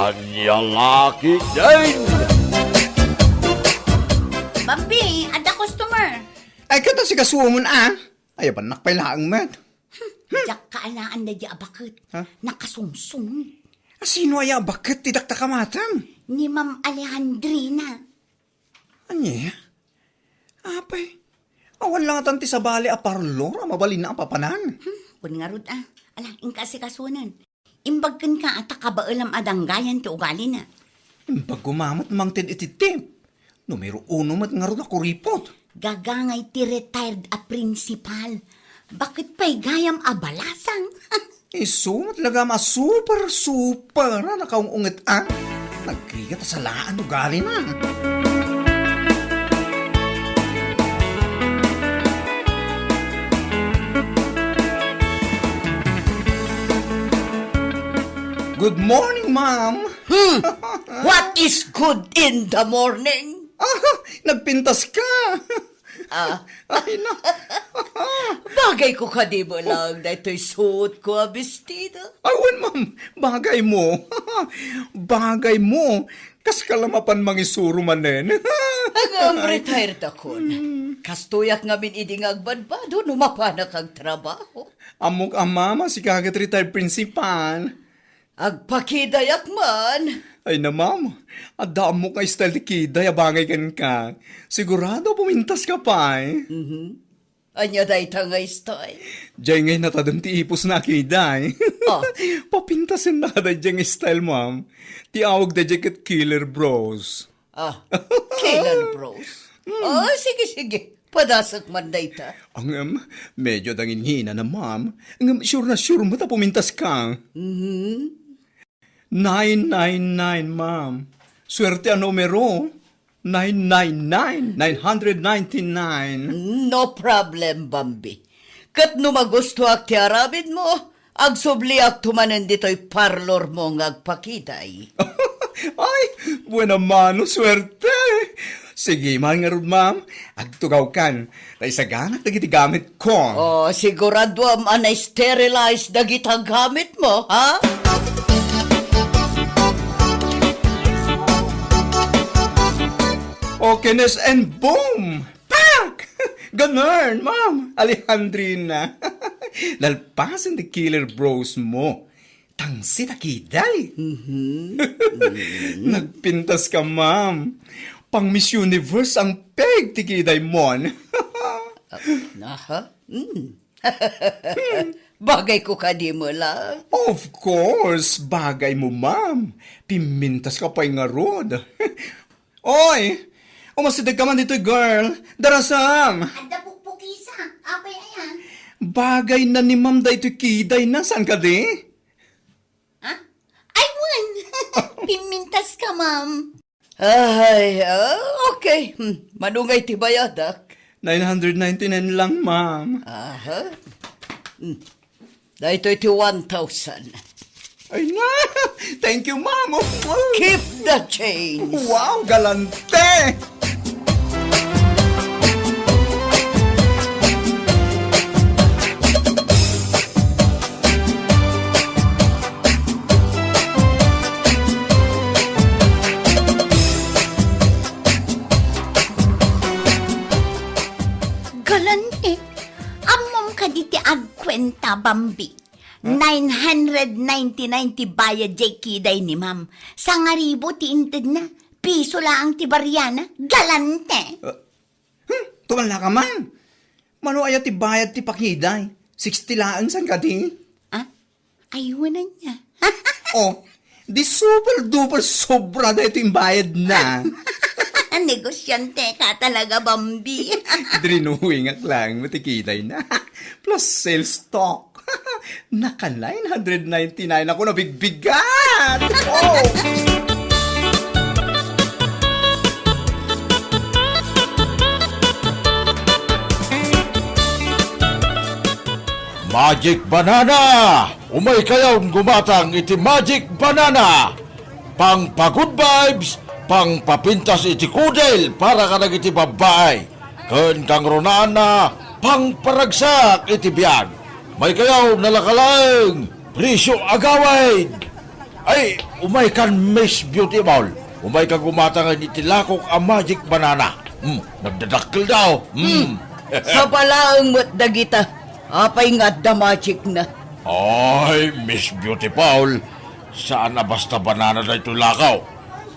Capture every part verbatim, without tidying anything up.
Ania la ketdin? Bambi, adda customer. Ay, ket asikasuon, a. Ayabannak pay laeng met. Hmm, diak kaalaan daydi a baket. Ha? Nakasungsong. A, sino aya a baket ti dakdakamatem? Ni Ma'am Alejandrina. Ania? Apay, awan la ngatan ti sabali a parlor a mabalinna a papanan. Hmm, wen ngarud a. Ala, inka asikasunen. Imbag kenka a ta kabaelam a danggayan ti ugalina. Imbag koma met mangted iti tip. Numero uno met ngarud a kuripot. Gagangay ti retired a principal. Baket pay gayam a balasang. Isu met lagam a super, super a nakaung-unget a. Nagrigat a salaan ugalina. Good morning, ma'am. Hmm. What is good in the morning? Ah, nagpintas ka. Ah. Ay, na. Bagay ko kadi mo lang daytoy suot ko a bestida. Ay, wen, ma'am. Bagay mo. Bagay mo. Kas ka la mapan mangisuro manen. Ngem retired akon. Hmm. Kastoyak ngamin idi nga agbadbado no mapanak agtrabaho. Ammok a, ma'am, a sika ket retired principal. Agpakidayak man. Ay na, ma'am. Adda ammok nga style ti kiday a bangay kenka. Sigurado a pumintas ka pay. Mhm. Ania dayta nga style? Diay nga natadem ti ipusna a kiday. Ah. Papintasenna ka daydiay nga style, ma'am. Ti awag daydiay ket Killer Bros. Ah, Killer Bros. Hmm. Oh, sige, sige. Padasek man dayta. Ngem, medyo dangin hinana, ma'am. Ngem, sure na sure met a pumintas ka. Mhm. Nine nine nine, ma'am. Swerte a numero. Nine nine nine, nine hundred ninety-nine. No problem, Bambi. Ket no magustoak ti aramidmo, agsubliakto manen ditoy parlor mo nga agpakiday. Ay, buena mano, swerte! Sige man ngarud, ma'am. Agtugawkan. Ta isaganak dagiti gamitko. Oh, siguraduam a na-sterilize dagita gamitmo, ha? Okay, Nes, and boom! Pak! Ganun, Ma'am Alejandrina. Nalpasen ti Killer Bros mo. Tangsit a kiday. Mhm. Nagpintas ka, ma'am. Pang Miss Universe ang peg ti kiday mon. Ah, aha. Mm. Bagay ko kadi mo la. Of course, bagay mo, ma'am. Pimintas ka pay ngarud. Oy! Umasideg ka man ditoy, girl. Darasam! Adda pukpukisa. Apay aya? Bagay na ni ma'am daytoy kiday na. Saan ka di? Ha? Ay, wen! Pimintas ka, ma'am. Ay, ah, okay. Hmm, manungay ti bayadak? Nine hundred ninety-nine lang, ma'am. Aha. Hmm. Daytoy ti one thousand. Ay na! Thank you, ma'am! Keep the change. Wow, galante! Galante. Ammom kadi ti agkuenta, Bambi? Ah? Nine hundred ninety-nine ti bayad jay kiday ni ma'am. Sangaribu ti intedna. Piso laeng ti bariana. Galante. Ah, hmm, tumala ka man. Mano aya ti bayad ti pakiday? Sixty laeng, saan kadi? Ah? Ay, wen aya. Oh, di super duper sobra daytoy imbayad na. Negosyante ka talaga, Bambi. Drinowingak lang mo ti kiday na. Plus sales talk. Naka nine hundred ninety-nine ako nabigbigat. Oh! Magic Banana! Umay kayon gumatang iti Magic Banana! Pangpa-good vibes, pangpapintas iti kudel para kadagiti babbai, ken kangrunaanna, pangparagsak iti biag. Umay kayon, nalaka laeng, presyo agawid! Ay, umaykan, Miss Beautiful. Umayka gumatangen iti lakok a magic banana. Hmm, nagdadakkel daw. Hmm. Sabalaeng met dagita. Apay nga adda magic na? Ay, Miss Beautiful, saan a basta banana daytoy lakaw.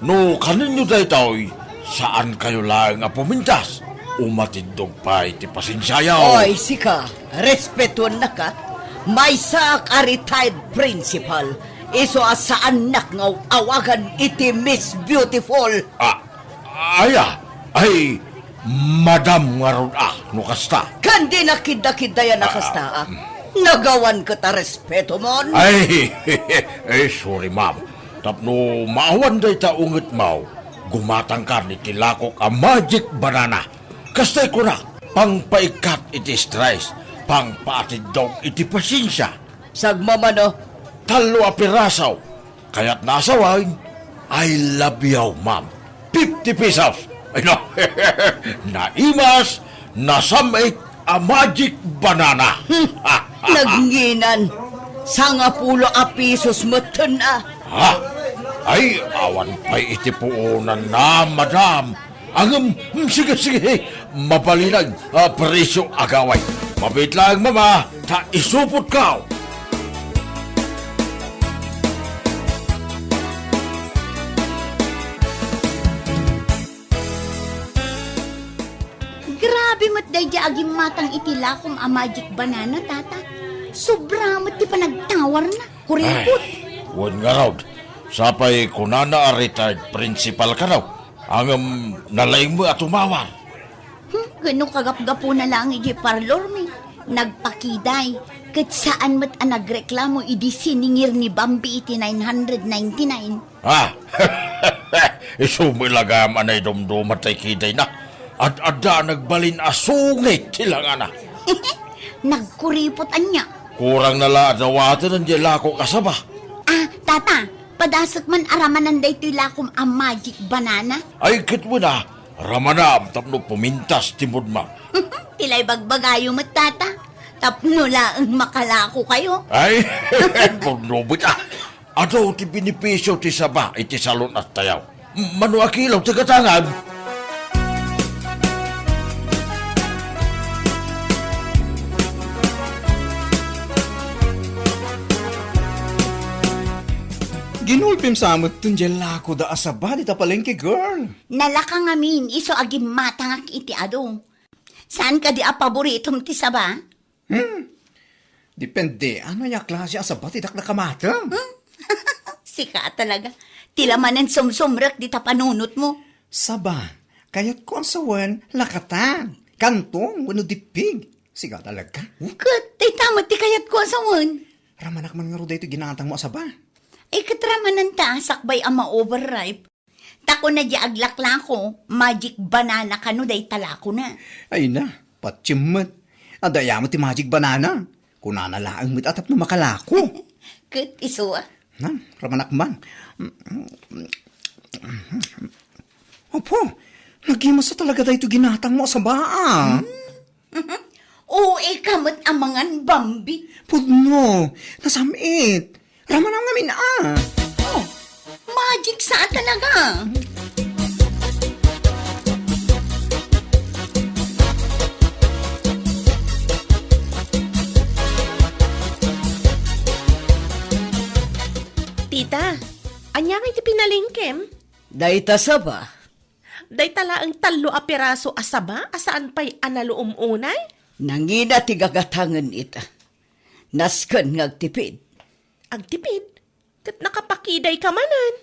No kaninyo daytoy, saan kayo laeng a pumintas. Umatiddog pay ti pasensiayo. Oy, sika, respetuennaka. Maysaak a retired principal. Isu a saannak nga awagan iti Miss Beautiful. Ah, aya, ay, madam ngarud a, no kasta. Ken di nakidakiddayan a kasta, ah. Nagawan ket a respeto mon. Ay, ay, sorry, ma'am. Tapno maawan dayta unget maw, gumatangkan iti lakok a magic banana. Kastay kuna, pangpaikkat iti stress, pangpaatiddog iti pasensia. Sagmamano. Tallo a piraso. Kayatna a sawen, I love you, ma'am. Fifty pesos. Ay, no. Naimas, nasam-it a magic banana. Hmm. Nagnginan. Sangapulo a pesos metten, ah. Ha? Ay, awan pay iti puonanna, madam. Ngem, mm, sige, sige. Mabalin a presio, agaway. Mabiit laeng, mama, ta isupotko. Grabe met daydiay a gimmatang iti lakom a magic banana, tata. Sobra met ti panagtawarna. Kuripot. Ay, wen ngarud. Sapay kunana a retired principal kano. Ngem nalaingmo a tumawar. Hmm, ket no kagapgapuna laeng idiay parlormi, nagpakiday, ket saan met a nagreklamo idi siningir ni Bambi iti nine hundred ninety-nine. Ah, isu met la gayam a naidumduma tay kidayna. Ad-adda a nagbalin a sungit ti langana. Nagkuripot ania? Kurangna la a dawaten diay lakok a saba. Ah, tata, padasek man a ramanan daytoy lakom a magic banana. Ay, ket wen a, ramanam tapno pumintas ti moodmo. Ti la ibagbagayo met, tata. Tapno laeng makalakokayo. Ay, pudno met a. Adu ti benepisio ti saba iti salun-attayo. Mano a kilo ti gatangam? Ginulpim sa met diay lakoda a saba dita palengke, girl. Nalaka ngamin, isu a gimmatangak iti adu. Saan kadi a paboritom ti saba? Hmm. Depende, ania a klase a saba ti dakdakamatem? Hmm? Sika talaga. Ti la manen sumsumrek dita panunotmo. Saba, kayatko a sawen, lakatan, kanton, wenno dippig. Sika talaga. Ket, dayta met ti kayatko a sawen. Ramanak man ngarud daytoy ginatangmo a saba. Ay, ket ramananta, sakbay a ma-overripe. Ta kuna diay aglaklako, magic banana kano dayta lakona. Ay na, patiem met. Adda aya met ti magic banana. Kunana laeng met a tapno makalako. Ket isu a. Na, ramanak man. Apo, nagimasa talaga daytoy ginatangmo a saba, a. Hmm? O, ika met a mangan, Bambi. Pudno, nasam-it. Ramanam ngamin a. Oh, magic sa talaga. Tita, ania ngay ti pinalengkem? Dayta saba. Dayta laeng tallo a piraso a saba a saan pay a naluom unay? Nangina ti gagatangen ita. Nasken nga agtipid. Agtipid? Ket nakapakidayka manen.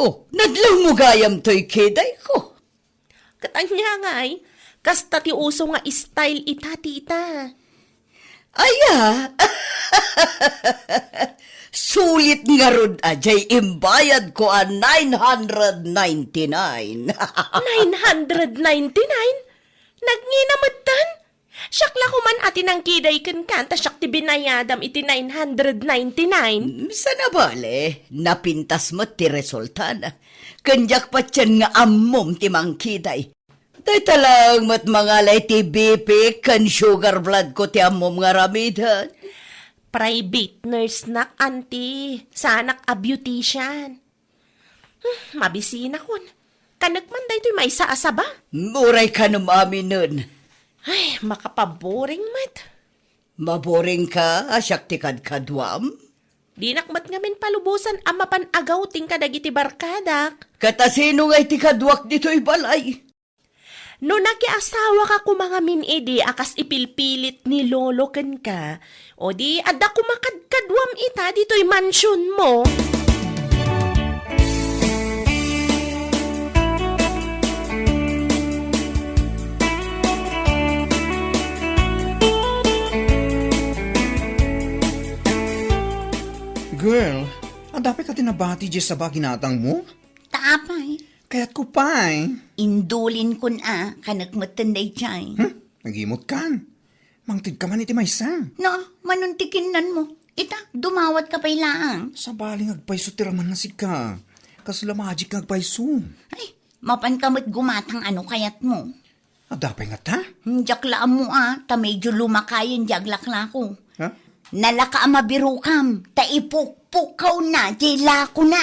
Oh, nadlawmo gayam toy kidayko. Ket ania ngay, kasta ti uso nga style ita, tita. Aya! Sulit ngarud a diay imbayadko a nine hundred ninety-nine. Nine hundred ninety-nine? Nagngina metten? Siak la koman a ti nangkiday kenka, ta siak ti binayadam iti nine hundred ninety-nine. Mm, saan a bale, napintas met ti resultana. Ken diak patien nga ammom ti mangkiday. Dayta laeng met mangala iti B P ken sugar blood ko ti ammom nga aramiden. Private nurse nak, anti. Saanak a beautician. Hmm, mabisinakon. Kanek man daytoy maysa a saba. Uray kanem aminen. Ay, makapaboring met. Maboring ka, a siak ti kadkaduam? Dinak met ngamin palubosan a mapan agawting kadagiti barkadak. Ket asino ngay ti kaduak ditoy balay? No nakiasawa ka koma ngamin idi a kas ipilpilit ni Lolo kenka, o di adda koma kadkaduam ita ditoy mansionmo. Girl, adda pay ka ti nabati diay saba a ginatangmo? Ta apay? Kayatko pay. Indulinkon a, kanek metten daydiay. Hmm? Nagimutkan. Mangtedka man iti maysa. No, manon ti kinnanmo. Ita, dumawatka pay laeng. Sabali nga agpayso ti raman nga sika. Kasla magic nga agpayso. Ay, mapanka met gumatang a no kayatmo. Adda pay ngata? Hmm, diak la ammo a, ta medyo lumakayen diay aglaklako. Ha? Nalaka a mabirokam, ta ipukpukkawna diay lakona.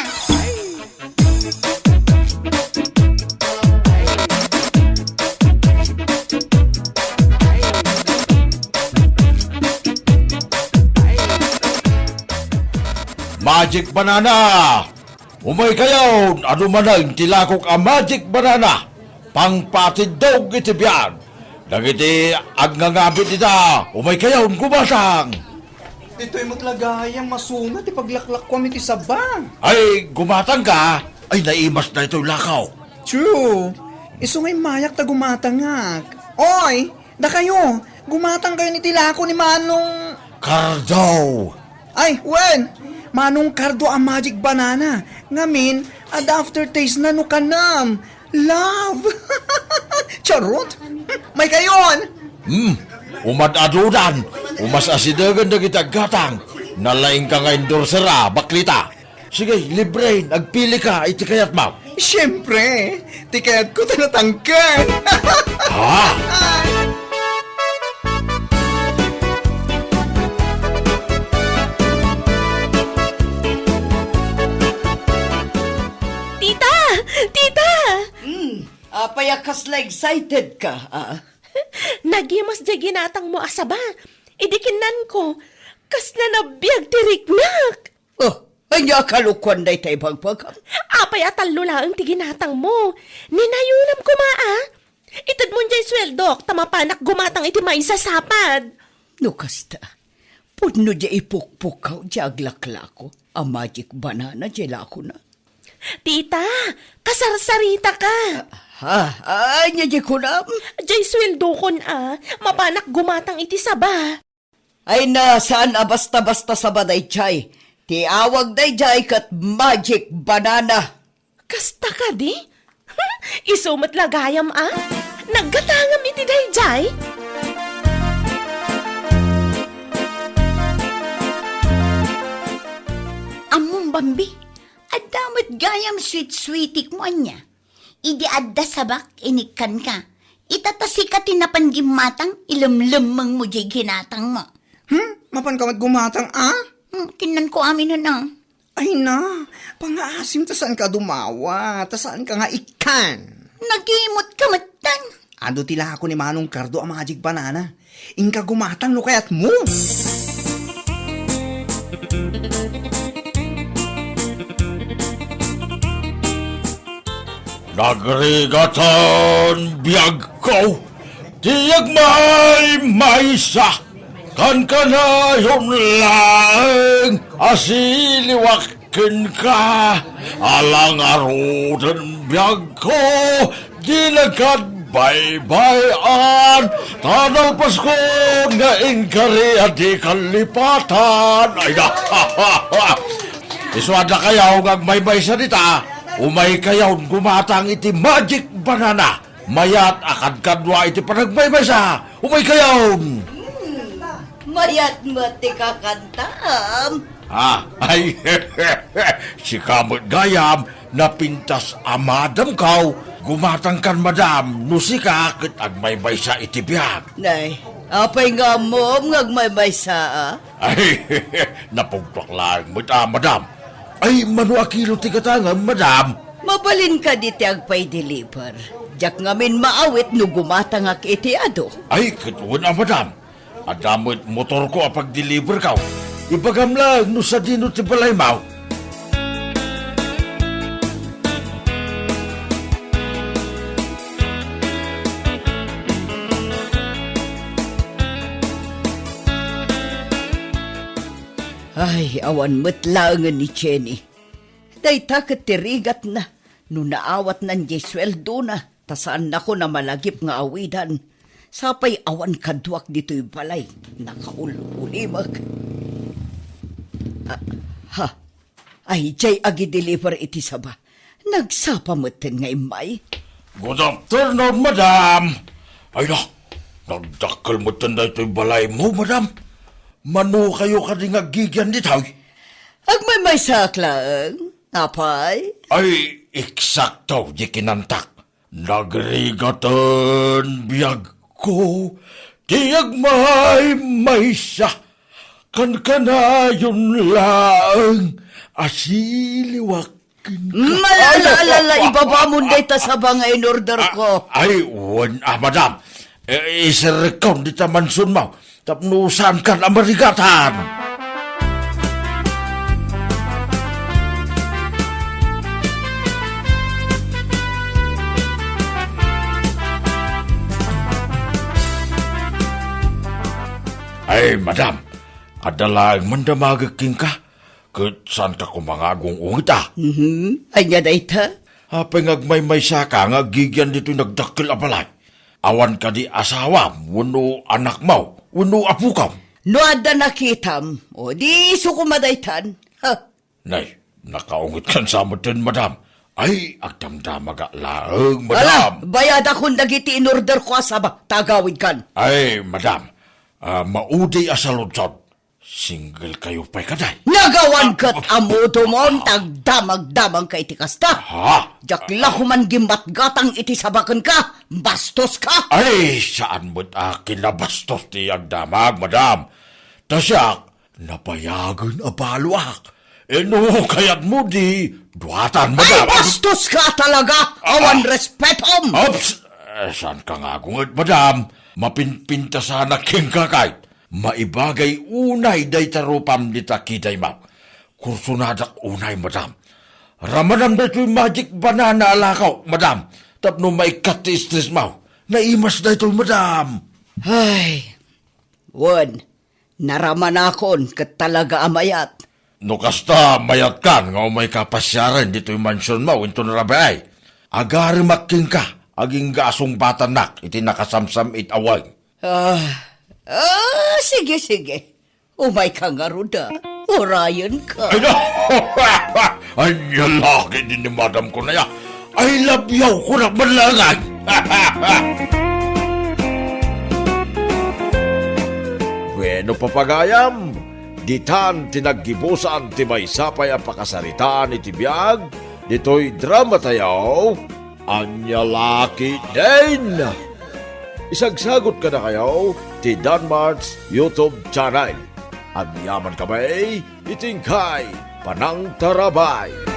Magic banana! Umaykayon, adu manen ti lakok a magic banana, pangpatiddog iti biag. Dagiti agngangabi dita, umaykayon, gumatang. Ditoy met la gayam masuna ti paglaklakuam iti saba. Ay, gumatangka? Ay, naimas daytoy lakaw. True. Isu nga immayak ta gumatangak. Oy, dakayo, gumatangkayon iti lako ni Manong Cardo. Ay, wen! Manong Cardo a magic banana. Ngamin, adda aftertaste na no kanam. Love! Charot! Maykayon! Hmm, umad-adudan. Umas-asidegen dagiti aggatang. Nalaingka nga endorser a, baklita. Sige, libre, agpilika iti kayatmo. Siempre, ti kayatko ta natangken. Ha? Tita! Tita! Hmm, apay a kasla excited ka, ah? Nagimas diay ginatangmo a saba. Idi kinnanko, kasla nabiag ti riknak. Oh, ania a kalokuan dayta ibagbagam? Apay a tallo laeng ti ginatangmo? Ninayonam koma a. Itedmon diay sueldok ta mapanak gumatang iti maysa sapad. No kasta, pudno diay ipukpukkaw diay aglaklako a magic banana diay lakona. Tita, kasarsarita ka. Ha? Ania diay kunam? Diay sueldokon a, mapanak gumatang iti saba. Ay na, saan a basta-basta saba daydiay. Ti awag daydiay ket magic banana. Kasta kadi? Isu met la gayam a? Naggatangam iti daydiay? Ammom, Bambi, adda met gayam sweet-sweetikmo ania? Idi adda sabak, inikkanka. Ita ta sika ti napan gimmatang, ilemlemmengmo diay ginatangmo. Hmm? Mapanka met gumatang a? Hmm, kinnanko aminen a. Ay na, pangaasim ta saanka a dumawa, ta saanka nga ikkan. Nagimutka metten. Adu ti lako ni Manong Cardo a magic banana. Inka gumatang no kayatmo. Nagrigatan biagko ti agmaymaysa, kankanayon laeng a siliwak kenka, ala ngaruden biagko, di nagkadbaybay-an, ta nalpaskon nga inkari a di kallipatan. Ay, na. Isu a dakayo nga agmaymaysa dita, umaykayon gumatang iti magic banana. Mayat a kadkadua iti panagmaymaysa. Umaykayon! Hmm, mayat met ti kakantam. Ah, ay, sika met gayam, napintas a madamkaw, gumatangkan madam, no sika ket agmaymaysa iti biag. Nay, Apay nga ammom nga agmaymaysaa? Ay, napugtuak laeng met a, madam. Ay, mano a kilo ti gatangem, madam? Mabalin kadi ti agpa-deliver. Diak ngamin maawit no gumatangak iti adu. Ay, ket wen a, madam. Adda met motorko a pag-deliverko. Ibagam laeng no sadino ti balaymo. Ay, awan met laengen ni Jenny. Dayta ket ti rigatna no naawatnan diay sueldona, ta saannakon a malagip nga awidan. Sapay awan kaduak ditoy balay, nakaul-ulimek. Ah, ha, ay, diay agi-deliver iti saba. Nagsapa metten nga immay. Good afternoon, madam. Ay na, nagdakkel metten daytoy balaymo, madam. Mano kayo kadi nga aggigian ditoy? Agmaymaysaak laeng. Apay? Ay, eksakto di kinantak. Nagrigaten biagko ti agmaymaysa. Kankanayon laeng a siliwak kenka. Ay, ala, ala, ala, ibabamon dayta saba nga in-order ko. Ay, wen a, madam. Eh, iserrekkon dita mansionmo tapno saankan a marigatan. Ay, madam, adda laeng mandamagek kenka, ket saanka koma nga agung-unget a. Mhm. Ania dayta? Apay nga agmaymaysaka nga aggigian ditoy nagdakkel a balay? Awan kadi asawam wenno anakmo wenno apokam? No adda nakitam, o di isu koma daytan. Ha? Nay, nakaungetkan sa metten, madam. Ay, agdamdamagak laeng, madam. Ala, bayadakon dagiti in-order ko a saba, ta agawidkan. Ay, madam, ah, maudi a saludsod. Single kayo pay kadi? Nagawan ket amudomon, ta agdamagdamagka iti kasta. Ha? Diak la koman gimmatgatang iti saba kenka. Bastoska. Ay, saan met a kinabastos ti agdamag, madam. Ta siak, nabayagen a baloak. Eh, no kayatmo, di duatan, madam. Ay, bastoska talaga. Awan respetom. Oops! Eh, saanka nga agunget, madam? Mapinpintasanak kenka kay. Maibagay unay dayta rupam dita kidaymaw. Kursonadak unay, madam. Ramanam daytoy magic banana a lakaw, madam. Tapno maikkat ti stressmaw. Naimas daytoy, madam. Ay, wen, naramanakon ket talaga a mayat. No kasta, mayatkan nga umayka pasiaren ditoy mansionmo inton rabii. Agaremak kenka, agingga a sungbatannak iti nakasamsam-it a weng. Ah, ah, sige, sige. Umayka ngarud a. Urayenka. Ay, no. Ania la ketdi ni madam ko na ya. I love you, kunak man laeng. Bueno, papagayam, ditan ti naggibusan ti maysa pay a pakasaritaan iti biag ditoy drama tayo, Ania la ketdin. Isagsagut kadakayo ti Danmart's YouTube channel. Agyaman kami iti inkay panangtarabay.